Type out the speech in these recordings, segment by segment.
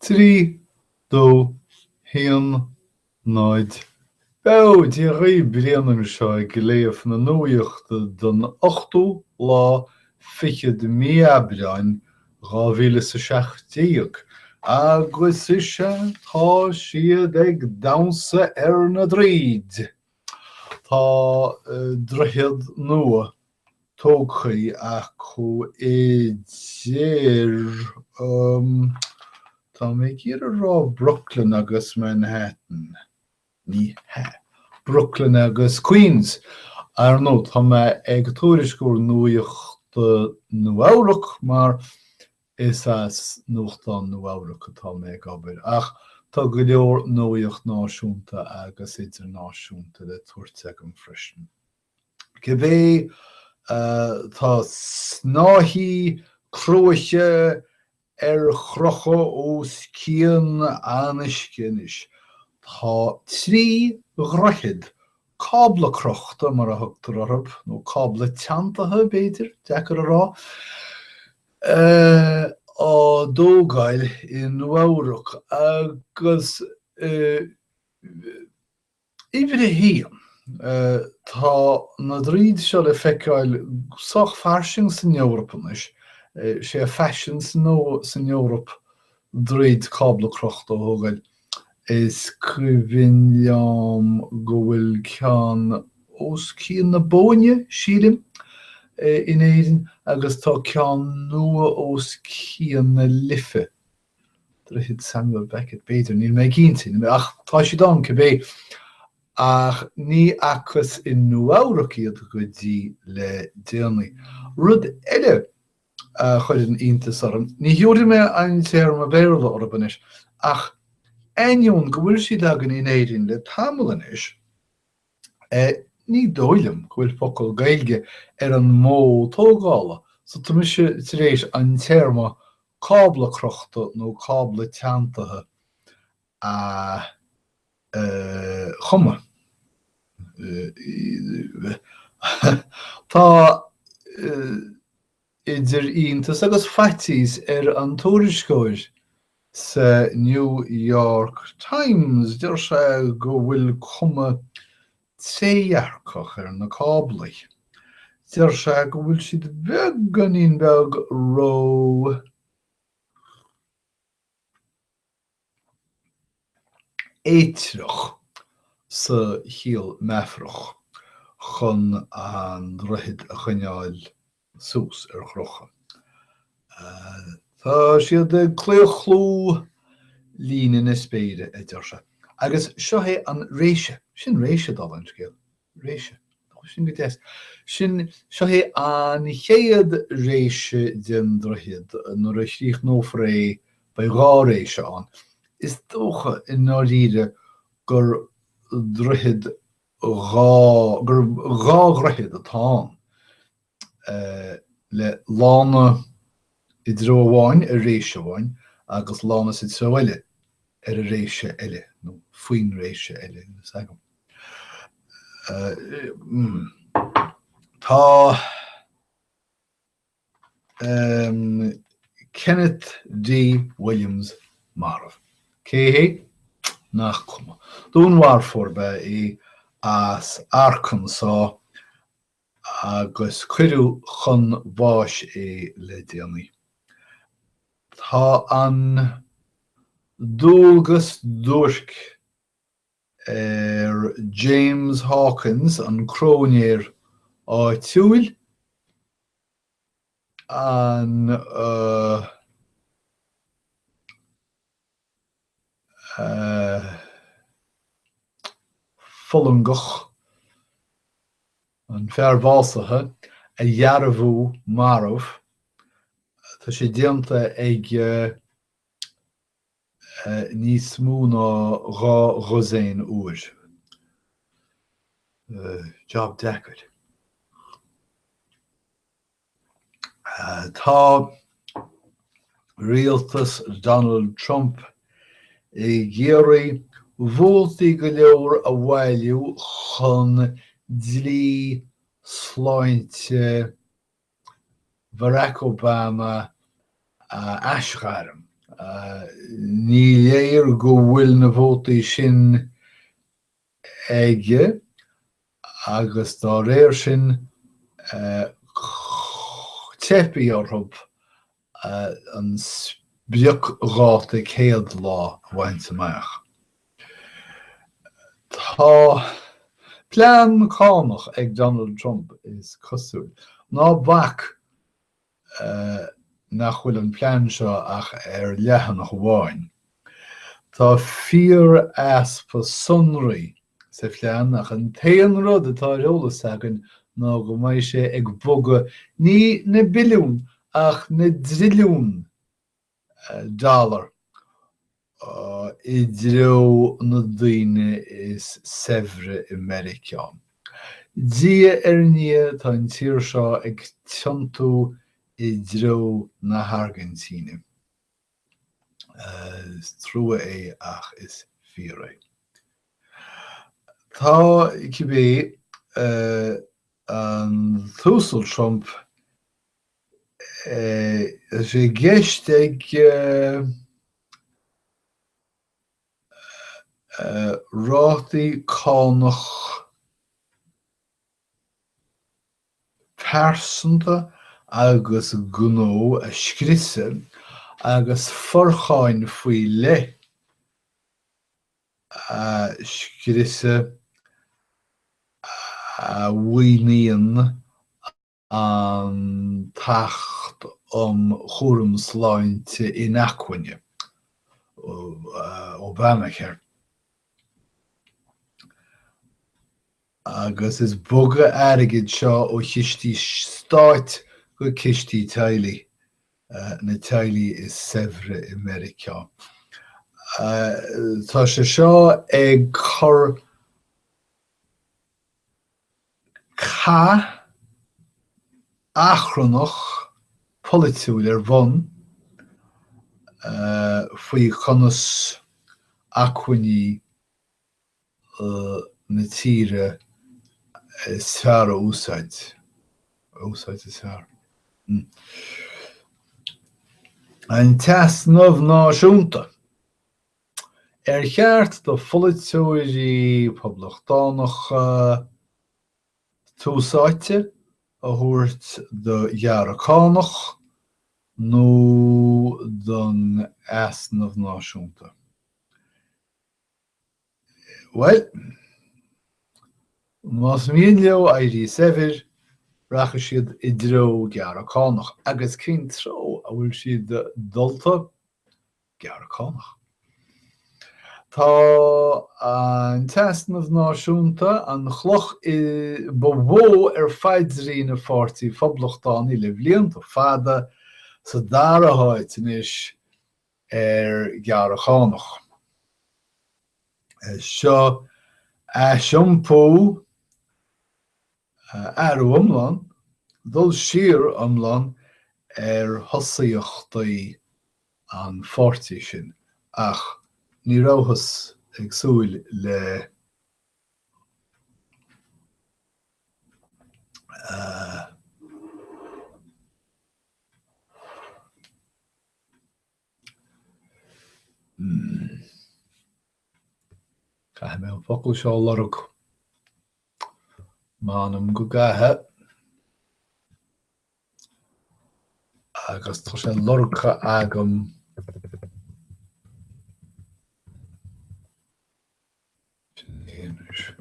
3, 2, 1, 0, Beo! Dia dhaoibh, Brian anseo ag léamh na nuaíochta don ochtú lá fichead de mí Aibreáin 2017 agus is ea tá siad ag damhsa ar na droichid! Tá droichead nua tógtha acu idir, tá mé ag iarraidh a rá Brooklyn agus Manhattan, ní hea, Brooklyn agus Queens. Ar ndóigh, tá mé ag tuairisciú ar nuaíocht Nua-Eabhrac mar is as nuachtán Nua-Eabhrac atá mé ag obair, ach tá go leor nuaíocht náisiúnta agus idirnáisiúnta le tabhairt agam freisin. Cibé, tá snáithí cruaiche ar crochadh os cionn an uisce anois. Tá 3 dhroichead cábla crochta, mar a thugtar orthu, nó cábla teanntaithe, b'fhéidir, deacair a rá, á dtógáil i Nua-Eabhrac agus Uimhir a haon, tá na droichid seo le feiceáil sách fairsing san Eoraip anois. Sé faisean san Eoraip droichid cábla crochta a thógáil. Is cuimhin liom go bhfuil ceann os cionn na Bóinne, sílim, in Éirinn agus tá ceann nua os cionn na Life. Droichead Samuel Beckett, b'fhéidir, níl mé cinnte, ach tá siad ann cibé. Ach ní fhacthas i Nua-Eabhrac iad go dtí le déanaí. Rud eile a chuireann iontas orm, ní thiúrfaidh mé an téarma Béarla oraibh anois, ach ainneoin go bhfuil siad againn in Éirinn le tamall anois, Ní dóigh liom go bhfuil focal Gaeilge ar an modh tógála, so tá mise tar éis an téarma cábla crochta nó cábla teanntaithe a chumadh. Tá idir iontas agus faitíos ar an tuairisceoir sa New York Times. Deir sé go bhfuil cuma trédhearcach ar na cáblaí. Deir sé go bhfuil siad beagáinín beag ró eitreach sa chiall meafarach chun an droichead a choinneáil suas ar chrochadh. Tá siad ag claochlú líne na spéire, a deir sé. Agus seo é an réise, sin réise, dála an scéil. Réise. Nach bhfuil sin go deas? Sin, seo é an chéad réise den droichead. Nuair a chríochnófar é, beidh 2 réise ann. Is dócha, i ndáiríre, gur droichead 2, gur 2 dhroichead atá ann. Le lána i dtreo amháin ar réise amháin agus lána sa treo eile ar an réise eile, nó faoin réise eile, níl fhios agam. Tá Kenneth D. Williams marbh. Cé hé? Nach cuma. Dúnmharfóir ab ea é as Arkansas agus cuireadh chun báis é le déanaí. Tá an dualgas duairc ar James Hawkins, an cróinéir áitiúil, an fulangach, an fear básaithe, a dhearbhú marbh. Tá sé déanta ag níos mó ná 2 dhosaen uair. Job deacair. Tá rialtas Donald Trump ag iarraidh vótaí go leor a bhailiú chun dlí sláinte Barack Obama a aisghairm. Ní léir go bhfuil na vótaí sin aige agus dá réir sin teipfidh orthu an spriocdháta 100 lá a bhaint amach. Tá plean cánach ag Donald Trump, is cosúil. Ná bac nach bhfuil an plean seo ach ar leathanach amháin. Tá fíor-easpa sonraí sa phlean ach an t-aon rud atá ar eolas againn ná go mbeidh sé ag bogadh ní na billiúin ach na dtrilliúin dollar i dtreo na daoine is saibhre i Meiriceá. Diaidh ar ndiaidh tá an tír seo ag tiontú i dtreo na hAirgintíne. Is trua é ach is fíor é. Tá, cibé, an tUasal Trump Tá sé i gceist aige rátaí cánach pearsanta agus gnó a scriosadh agus forcháin faoi leith a scriosadh a mhaoiníonn an tAcht um Chúram Sláinte Inacmhainne, Obamacare, agus is bogadh airgid seo ó chistí stáit go cistí teaghlaigh, na teaghlaigh is saibhre i Meiriceá. Tá sé seo ag cur Cath achrannach polaitiúil ar bun faoi chonas acmhainní na tíre is fearr a úsáid. A úsáid is fearr. An t-easnamh náisiúnta. Ar cheart do pholaiteoirí poblachtánacha tús áite a thabhairt do ghearradh cánach nó don easnamh náisiúnta? Bhuel, más mian leo éirí saibhir, rachaidh siad i dtreo gearradh cánach. Agus cén treo a bhfuil siad dulta? Gearradh cánach. Tá an t-easnamh náisiúnta, an chloch ba mhó ar phaidrín an Pháirtí Phoblachtánaigh le blianta fada, sa dara háit anois ar ghearradh cánach. Seo aisiompú, athrú iomlán, dul siar iomlán ar thosaíochtaí an pháirtí sin, ach ní rabhthas ag súil le Caithfidh mé an focal seo a lorg. M'anam go gcaithfidh. Agus tá sé lorgtha agam. Sin é anois.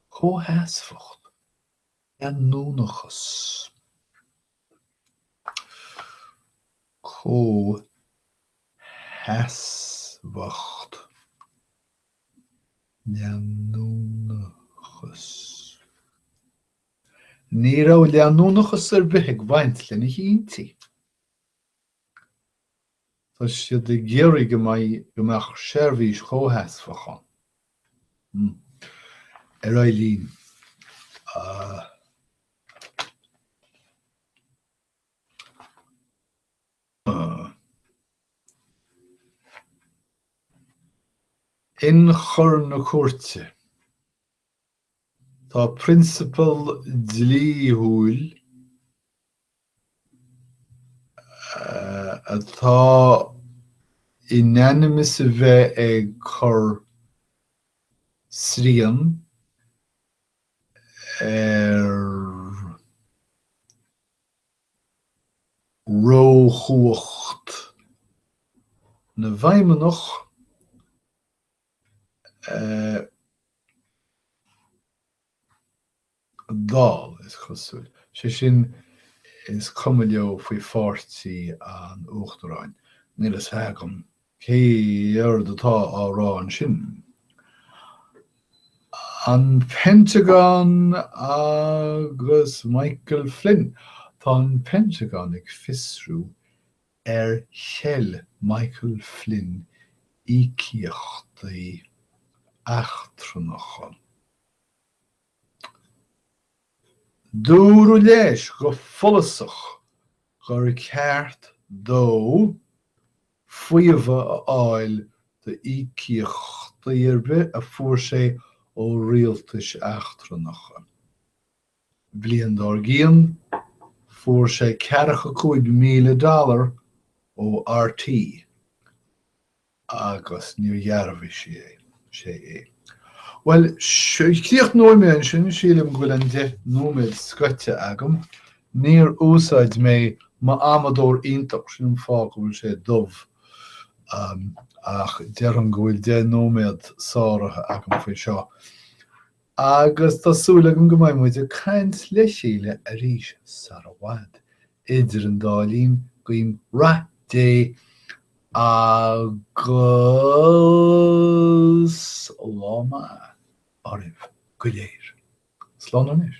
Comhsheasmhacht. Leanúnachas. Comhsheasmhacht. Leanúnachas. Ní raibh leanúnachas ar bith ag baint lena chinntí. Tá siad ag iarraidh go mbeidh, go mbeadh seirbhís chomhsheasmhach ann. Ar aghaidh linn. Ionchur na cúirte. Tá prionsabal dlíthiúil. Atá in ainm is a bheith ag cur srian ar róchumhacht na bhfeidhmeannach. Dall, is cosúil. Sé sin, is cuma leo faoi pháirtí an Uachtaráin. Níl a fhios agam céard atá á rá ansin. An Pentagon agus Michael Flynn. Tá an Pentagon ag fiosrú ar cheil Michael Flynn íocaíochtaí eachtrannacha. Dúradh leis go follasach gur ceart dó faomhadh a fháil d'íocaíochtaí ar bith a fuair sé ó rialtais eachtrannacha. Bliain dár gcionn, fuair sé ceathracha 5,000 dollar ó RT. agus níor dhearbhaigh sí é, sé é. Bhuel, críochnóidh mé ansin, sílim go bhfuil an 10 nóiméad scoite agam. Níor úsáid mé m'amadóir iontach, sin an fáth go bhfuil sé dubh, ach déarfainn go bhfuil 10 nóiméad sáraithe agam faoi seo. Agus tá súil agam go mbeidh muid ag caint le chéile arís sar i bhfad. Idir an dá linn, guím rath Dé agus lá maith oraibh go léir. Slán anois.